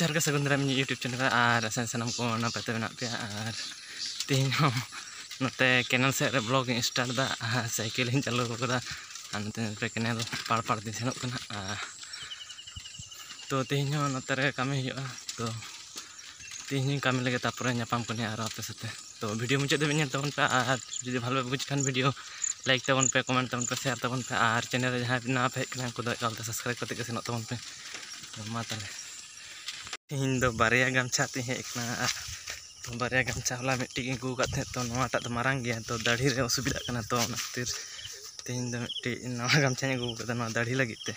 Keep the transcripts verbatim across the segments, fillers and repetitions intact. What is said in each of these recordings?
ᱡᱚᱦᱟᱨ ᱜᱮ, ᱥᱟᱹᱜᱩᱱ ᱫᱟᱨᱟᱢ ᱤᱧᱟᱹᱜ YouTube channel ᱨᱮ᱾ ᱟᱨ ᱥᱟᱱᱟᱢ ᱠᱚ ᱱᱟᱯᱟᱭ ᱛᱮ ᱢᱮᱱᱟᱜ ᱯᱮᱭᱟ᱾ ᱟᱨ ᱛᱮᱦᱮᱧ ᱦᱚᱸ ᱱᱚᱛᱮ canal ᱥᱮᱫ ᱨᱮ vlog ᱤᱧ start ᱮᱫᱟ᱾ ᱟᱨ ᱥᱟᱭᱠᱮᱞ ᱤᱧ ᱪᱟᱹᱞᱩ ᱟᱠᱟᱫᱟ᱾ ᱟᱨ ᱱᱚᱛᱮ ᱱᱚᱛᱮ canal ᱯᱟᱲ ᱯᱟᱲ ᱛᱤᱧ ᱥᱮᱱᱚᱜ ᱠᱟᱱᱟ᱾ ᱟᱨ ᱛᱚ ᱛᱮᱦᱮᱧ ᱦᱚᱸ ᱱᱚᱛᱮ ᱨᱮ ᱠᱟᱹᱢᱤ ᱦᱩᱭᱩᱜᱼᱟ᱾ ᱛᱚ ᱛᱮᱦᱮᱧ ᱦᱚᱸᱧ ᱠᱟᱹᱢᱤ ᱞᱮᱜᱮ, ᱛᱟᱨᱯᱚᱨᱮ ᱧᱟᱯᱟᱢ ᱠᱟᱱᱟ ᱟᱨᱚ ᱟᱯᱮ ᱥᱟᱛᱮ᱾ ᱛᱚ video ᱢᱩᱪᱟᱹᱫ ᱫᱷᱟᱹᱵᱤᱡ ᱧᱮᱞ ᱛᱟᱵᱚᱱ ᱯᱮ᱾ ᱟᱨ ᱡᱩᱫᱤ ᱵᱷᱟᱞᱮ ᱯᱮ ᱵᱩᱡᱽ ᱠᱷᱟᱱ video like ᱛᱟᱵᱚᱱ ᱯᱮ, comment ᱛᱟᱵᱚᱱ ᱯᱮ, share ᱛᱟᱵᱚᱱ ᱯᱮ᱾ ᱟᱨ channel ᱨᱮ ᱡᱟᱦᱟᱸᱭ ᱱᱟᱣᱟ ᱯᱮ ᱦᱮᱡ ᱠᱟᱱᱟ, ᱩᱱᱠᱩ ᱫᱚ ᱮᱠᱟᱞ ᱛᱮ subscribe ᱠᱟᱛᱮ ᱜᱮ ᱥᱮᱱᱚᱜ ᱛᱟᱵᱚᱱ ᱯᱮ᱾ ᱛᱚ ᱢᱟ ᱛᱟᱦᱞᱮ, ᱛᱮᱦᱮᱧ ᱫᱚ ᱵᱟᱨᱭᱟ ᱜᱟᱢᱪᱷᱟ ᱛᱤᱧ ᱦᱮᱡ ᱠᱟᱱᱟ᱾ ᱟᱨ ᱛᱚ ᱵᱟᱨᱭᱟ ᱜᱟᱢᱪᱷᱟ, ᱦᱚᱞᱟ ᱢᱤᱫᱴᱤᱡ ᱤᱧ ᱟᱹᱜᱩ ᱟᱠᱟᱫ ᱛᱟᱦᱮᱸᱫ, ᱛᱚ ᱱᱚᱣᱟᱴᱟᱜ ᱫᱚ ᱢᱟᱨᱟᱝ ᱜᱮᱭᱟ, ᱛᱚ ᱫᱟᱲᱦᱤ ᱨᱮ ᱚᱥᱩᱵᱤᱫᱷᱟᱜ ᱠᱟᱱᱟ, ᱛᱚ ᱚᱱᱟ ᱠᱷᱟᱹᱛᱤᱨ ᱛᱮᱦᱮᱧ ᱫᱚ ᱢᱤᱫᱴᱤᱡ ᱱᱟᱣᱟ ᱜᱟᱢᱪᱷᱟᱧ ᱟᱹᱜᱩ ᱟᱠᱟᱫᱟ ᱱᱚᱣᱟ ᱫᱟᱲᱦᱤ ᱞᱟᱹᱜᱤᱫ ᱛᱮ᱾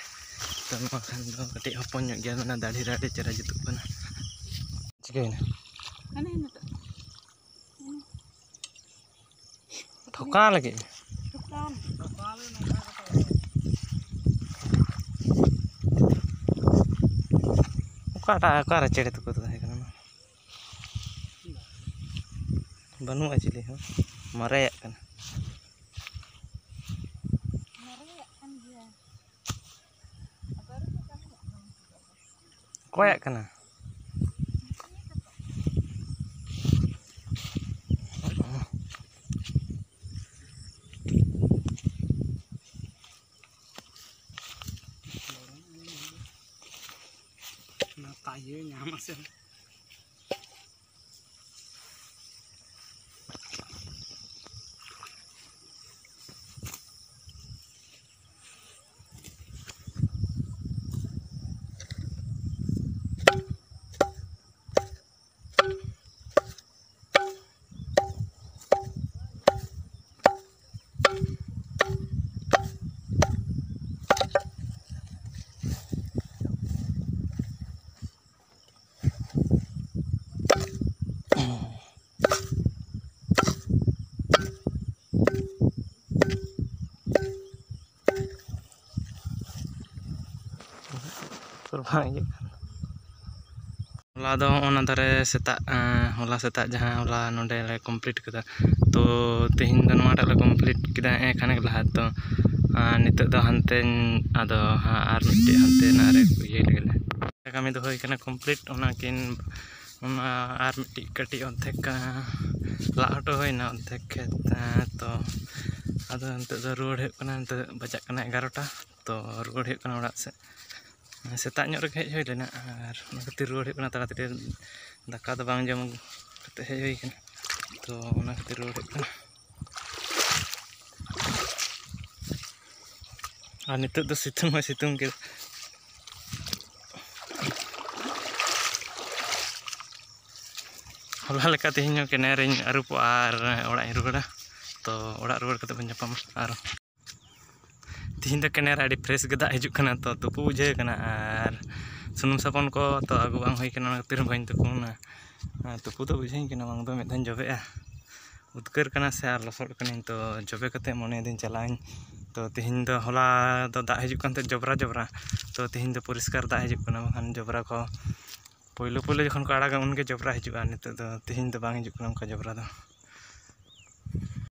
ᱛᱚ ᱱᱚᱣᱟ ᱠᱷᱟᱱ ᱫᱚ ᱠᱟᱹᱴᱤᱡ ᱦᱚᱯᱚᱱ ᱧᱚᱜ ᱜᱮᱭᱟ, ᱢᱟᱱᱮ ᱫᱟᱲᱦᱤ ᱨᱮ ᱟᱹᱰᱤ ᱪᱮᱦᱨᱟ ᱡᱩᱛᱩᱜ ᱠᱟᱱᱟ᱾ ᱪᱤᱠᱟᱹᱭᱮᱱᱟ? ᱦᱟᱱᱮ ᱱᱤᱛᱚᱜ᱾ ᱴᱷᱚᱠᱟᱣ ᱞᱟᱹᱜᱤᱫ᱾ ᱚᱠᱟᱴᱟᱜ, ᱚᱠᱟᱨᱮ ᱪᱮᱬᱮ ᱛᱩᱠᱟᱹ ᱫᱚ ᱛᱟᱦᱮᱸ ᱠᱟᱱᱟ? ᱵᱟᱹᱱᱩᱜᱼᱟ ᱪᱤᱞᱤ ᱦᱚᱸ, ᱢᱟᱨᱮᱭᱟᱜ ᱠᱟᱱᱟ᱾ ᱚᱠᱚᱭᱟᱜ ᱠᱟᱱᱟ? ᱚᱱᱟ ᱛᱟᱭᱮ ᱧᱟᱢ ᱟᱥᱮ? ᱥᱩᱨ ᱵᱟᱝ ᱤᱭᱟᱹᱜ ᱠᱟᱱᱟ᱾ ᱦᱚᱞᱟ ᱫᱚ ᱚᱱᱟ ᱫᱷᱟᱨᱮ ᱥᱮᱛᱟᱜ, ᱮᱸ, ᱦᱚᱞᱟ ᱥᱮᱛᱟᱜ ᱡᱟᱦᱟᱸ ᱦᱚᱞᱟ ᱱᱚᱸᱰᱮ ᱞᱮ complete ᱠᱮᱫᱟ, ᱛᱚ ᱛᱮᱦᱮᱧ ᱫᱚ ᱱᱚᱣᱟᱴᱟᱜ ᱞᱮ complete ᱠᱮᱫᱟ, ᱮᱸ, ᱠᱷᱟᱱᱮᱠ ᱞᱟᱦᱟ᱾ ᱛᱚ, ᱟᱨ ᱱᱤᱛᱚᱜ ᱫᱚ ᱦᱟᱱᱛᱮᱧ, ᱟᱫᱚ ᱦᱟᱸᱜ ᱟᱨ ᱢᱤᱫᱴᱮᱡ ᱦᱟᱱᱛᱮ ᱱᱟᱜ ᱨᱮ ᱤᱭᱟᱹᱭ ᱞᱟᱹᱜᱤᱫ ᱞᱮ᱾ ᱠᱟᱹᱢᱤ ᱫᱚ ᱦᱩᱭ ᱠᱟᱱᱟ complete᱾ ᱚᱱᱟ ᱠᱤᱱ, ᱚᱱᱟ ᱟᱨ ᱢᱤᱫᱴᱤᱡ ᱠᱟᱹᱴᱤᱡ ᱚᱨᱫᱷᱮᱠ, ᱟᱸ, ᱞᱟᱜ ᱦᱚᱴᱚ ᱦᱩᱭᱱᱟ, ᱚᱨᱫᱷᱮᱠ ᱠᱷᱮᱛ᱾ ᱟᱸ, ᱛᱚ ᱟᱫᱚ ᱱᱤᱛᱚᱜ ᱫᱚ ᱨᱩᱣᱟᱹᱲ ᱦᱩᱭᱩᱜ ᱠᱟᱱᱟ᱾ ᱱᱤᱛᱚᱜ ᱵᱟᱡᱟᱜ ᱠᱟᱱᱟ ᱮᱜᱟᱨᱚᱴᱟ, ᱛᱚ ᱨᱩᱣᱟᱹᱲ ᱦᱩᱭᱩᱜ ᱠᱟᱱᱟ ᱚᱲᱟᱜ ᱥᱮᱫ᱾ ᱥᱮᱛᱟᱜ ᱧᱚᱜ ᱨᱮᱜᱮ ᱦᱮᱡ ᱦᱩᱭ ᱞᱮᱱᱟ, ᱟᱨ ᱚᱱᱟ ᱠᱷᱟᱹᱛᱤᱨ ᱨᱩᱣᱟᱹᱲ ᱦᱩᱭᱩᱜ ᱠᱟᱱᱟ ᱛᱟᱲᱟᱛᱟᱲᱤ᱾ ᱫᱟᱠᱟ ᱫᱚ ᱵᱟᱝ ᱡᱚᱢ ᱠᱟᱛᱮ ᱦᱮᱡ ᱦᱩᱭ ᱠᱟᱱᱟ, ᱛᱚ ᱚᱱᱟ ᱠᱷᱟᱹᱛᱤᱨ ᱨᱩᱣᱟᱹᱲ ᱦᱩᱭᱩᱜ ᱠᱟᱱᱟ᱾ ᱟᱨ ᱱᱤᱛᱚᱜ ᱫᱚ ᱥᱤᱛᱩᱝ ᱦᱚᱸᱭ ᱥᱤᱛᱩᱝ ᱠᱮᱫᱟ᱾ ᱦᱚᱞᱟ ᱞᱮᱠᱟ ᱛᱮᱦᱮᱧ ᱦᱚᱸ ᱠᱮᱱᱮᱞ ᱨᱤᱧ ᱟᱹᱨᱩᱵᱚᱜᱼᱟ ᱟᱨ ᱚᱲᱟᱜ ᱤᱧ ᱨᱩᱣᱟᱹᱲᱟ᱾ ᱛᱚ ᱚᱲᱟᱜ ᱨᱩᱣᱟᱹᱲ ᱠᱟᱛᱮ ᱵᱚᱱ ᱧᱟᱯᱟᱢᱟ᱾ ᱟᱨ ᱛᱤᱦᱤᱧ ᱫᱚ ᱠᱮᱱᱮᱞ ᱨᱮ ᱟᱹᱰᱤ fresh ᱜᱮ ᱫᱟᱜ ᱦᱤᱡᱩᱜ ᱠᱟᱱᱟ, ᱛᱚ ᱛᱩᱯᱩ ᱵᱩᱡᱷᱟᱹᱣ ᱠᱟᱱᱟ᱾ ᱟᱨ ᱥᱩᱱᱩᱢ ᱥᱟᱵᱚᱱ ᱠᱚ ᱛᱚ ᱟᱹᱜᱩ ᱵᱟᱝ ᱦᱩᱭ ᱠᱟᱱᱟ, ᱚᱱᱟ ᱠᱷᱟᱹᱛᱤᱨ ᱵᱟᱹᱧ ᱛᱩᱯᱩᱱᱟ᱾ ᱟᱨ ᱛᱩᱯᱩ ᱫᱚ ᱵᱩᱡᱷᱟᱹᱣ ᱠᱟᱱᱟ, ᱵᱟᱝ ᱫᱚ ᱢᱤᱫ ᱫᱷᱟᱣ ᱡᱚᱵᱮᱜᱼᱟ᱾ ᱩᱫᱽᱜᱟᱹᱨ ᱠᱟᱱᱟ ᱥᱮ ᱟᱨ ᱞᱚᱥᱚᱫ ᱠᱟᱹᱱᱟᱹᱧ, ᱛᱚ ᱡᱚᱵᱮ ᱠᱟᱛᱮ ᱢᱚᱱᱮᱭᱮᱫᱟᱹᱧ ᱪᱟᱞᱟᱜ ᱟᱹᱧ᱾ ᱛᱚ ᱛᱤᱦᱤᱧ ᱫᱚ, ᱦᱚᱞᱟ ᱫᱚ ᱫᱟᱜ ᱦᱤᱡᱩᱜ ᱠᱟᱱ ᱛᱟᱦᱮᱸᱫ ᱡᱚᱵᱽᱨᱟ ᱡᱚᱵᱽᱨᱟ, ᱛᱚ ᱛᱤᱦᱤᱧ ᱫᱚ ᱯᱚᱨᱤᱥᱠᱟᱨ ᱫᱟᱜ ᱦᱤᱡᱩᱜ ᱠᱟᱱᱟ, ᱵᱟᱠᱷᱟᱱ ᱡᱚᱵᱽᱨᱟ ᱠᱚ ᱯᱳᱭᱞᱳ ᱯᱳᱭᱞᱳ ᱡᱚᱠᱷᱚᱱ ᱠᱚ ᱟᱲᱟᱜᱟ ᱩᱱᱜᱮ ᱡᱚᱵᱽᱨᱟ ᱦᱤᱡᱩᱜᱼᱟ᱾ ᱱᱤᱛᱚᱜ ᱫᱚ, ᱛᱤᱦᱤᱧ ᱫᱚ ᱵᱟᱝ ᱦᱤᱡᱩᱜ ᱠᱟᱱᱟ ᱚᱱᱠᱟ ᱡᱚᱵᱽᱨᱟ ᱫᱚ᱾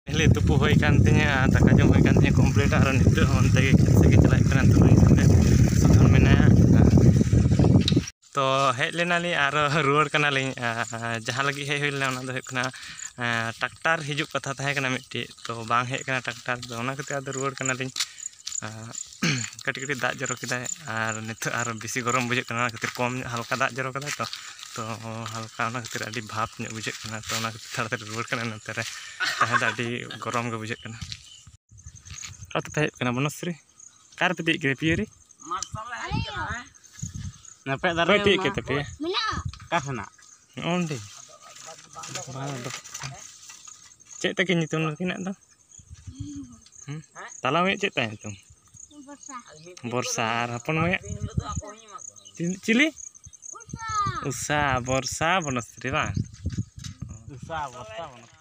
ᱠᱷᱟᱹᱞᱤ ᱛᱩᱯᱩ ᱦᱩᱭ ᱠᱟᱱ ᱛᱤᱧᱟᱹ ᱟᱨ ᱫᱟᱠᱟ ᱡᱚᱢ ᱦᱩᱭ ᱠᱟᱱ ᱛᱤᱧᱟᱹ complete, ᱟᱨ ᱱᱤᱛᱚᱜ ᱦᱚᱸ ᱚᱱᱛᱮ ᱜᱮ ᱠᱷᱮᱛ ᱥᱮᱫ ᱜᱮ ᱪᱟᱞᱟᱜ ᱦᱩᱭᱩᱜ ᱠᱟᱱᱟ᱾ ᱛᱚ ᱱᱤᱛᱚᱜ ᱥᱩᱫᱷᱚᱱ ᱢᱮᱱᱟᱭᱟ᱾ ᱛᱚ ᱦᱮᱡ ᱞᱮᱱᱟᱞᱤᱧ ᱟᱨ ᱨᱩᱣᱟᱹᱲ ᱠᱟᱱᱟᱞᱤᱧ᱾ ᱟᱨ ᱡᱟᱦᱟᱸ ᱞᱟᱹᱜᱤᱫ ᱦᱮᱡ ᱦᱩᱭ ᱞᱮᱱᱟ ᱚᱱᱟ ᱫᱚ ᱦᱩᱭᱩᱜ ᱠᱟᱱᱟ, ᱟᱨ tractor ᱦᱤᱡᱩᱜ ᱠᱟᱛᱷᱟ ᱛᱟᱦᱮᱸ ᱠᱟᱱᱟ ᱢᱤᱫᱴᱤᱡ, ᱛᱚ ᱵᱟᱝ ᱦᱮᱡ ᱠᱟᱱᱟ tractor ᱫᱚ, ᱚᱱᱟ ᱠᱷᱟᱹᱛᱤᱨ ᱟᱫᱚ ᱨᱩᱣᱟᱹᱲ ᱠᱟᱱᱟᱞᱤᱧ᱾ ᱟᱨ ᱠᱟᱹᱴᱤᱡ ᱠᱟᱹᱴᱤᱡ ᱫᱟᱜ ᱡᱚᱨᱚ ᱠᱮᱫᱟᱭ, ᱟᱨ ᱱᱤᱛᱚᱜ ᱟᱨ ᱵᱮᱥᱤ ᱜᱚᱨᱚᱢ ᱵᱩᱡᱷᱟᱹᱜ ᱠᱟᱱᱟ, ᱚᱱᱟ ᱠᱷᱟᱹᱛᱤᱨ ᱠᱚᱢ ᱧᱚᱜ ᱦᱟᱞᱠᱟ ᱫᱟᱜ ᱡᱚᱨᱚ ᱠᱮᱫᱟᱭ ᱛᱚ, ᱛᱚ ᱦᱟᱞᱠᱟ ᱚᱱᱟ ᱠᱷᱟᱹᱛᱤᱨ ᱟᱹᱰᱤ ᱵᱷᱟᱯ ᱧᱚᱜ ᱵᱩᱡᱷᱟᱹᱜ ᱠᱟᱱᱟ, ᱛᱚ ᱚᱱᱟ ᱠᱷᱟᱹᱛᱤᱨ ᱛᱟᱲᱟᱛᱟᱲᱤ ᱨᱩᱣᱟᱹᱲ ᱠᱟᱱᱟ ᱱᱚᱛᱮ ᱨᱮ᱾ ᱛᱟᱦᱮᱸ ᱫᱚ ᱟᱹᱰᱤ ᱜᱚᱨᱚᱢ ᱜᱮ ᱵᱩᱡᱷᱟᱹᱜ ᱠᱟᱱᱟ᱾ ᱚᱠᱟ ᱛᱮᱯᱮ ᱦᱮᱡ ᱠᱟᱱᱟ ᱵᱚᱱᱚᱥᱨᱤ? ᱚᱠᱟ ᱨᱮᱯᱮ ᱛᱤᱭᱳᱜ ᱠᱮᱫᱟ ᱯᱤᱭᱟᱹᱨᱤ? ᱟᱯᱮᱭᱟᱜ ᱫᱟᱨᱮ ᱚᱠᱚᱭ ᱛᱤᱭᱳᱜ ᱢᱟ ᱠᱮᱫ ᱛᱟᱯᱮᱭᱟ? ᱢᱮᱱᱟᱜᱼᱟ᱾ ᱚᱠᱟ ᱠᱷᱚᱱᱟᱜ? ᱱᱚᱜᱼᱚ ᱱᱚᱸᱰᱮ᱾ ᱵᱟᱝ ᱫᱚ᱾ ᱪᱮᱫ ᱛᱟᱹᱠᱤᱱ ᱧᱩᱛᱩᱢ ᱱᱩᱠᱤᱱᱟᱜ ᱫᱚ? ᱦᱩᱸ? ᱛᱟᱞᱟ ᱢᱟᱹᱭᱟᱜ ᱪᱮᱫ ᱛᱟᱭ ᱧᱩᱛᱩᱢ? ᱵᱚᱨᱥᱟ᱾ ᱵᱚᱨᱥᱟ᱾ ᱟᱨ ᱦᱚᱯᱚᱱ ᱢᱟᱹᱭᱟᱜ? ᱪᱤᱞ-, ᱪᱤᱞᱤ? ᱩᱥᱟ᱾ ᱩᱥᱟ, ᱵᱚᱨᱥᱟ, ᱵᱚᱱᱚᱥᱨᱤ ᱵᱟᱝ? ᱩᱥᱟ, ᱵᱚᱨᱥᱟ, ᱵᱚᱱᱚᱥᱨᱤ᱾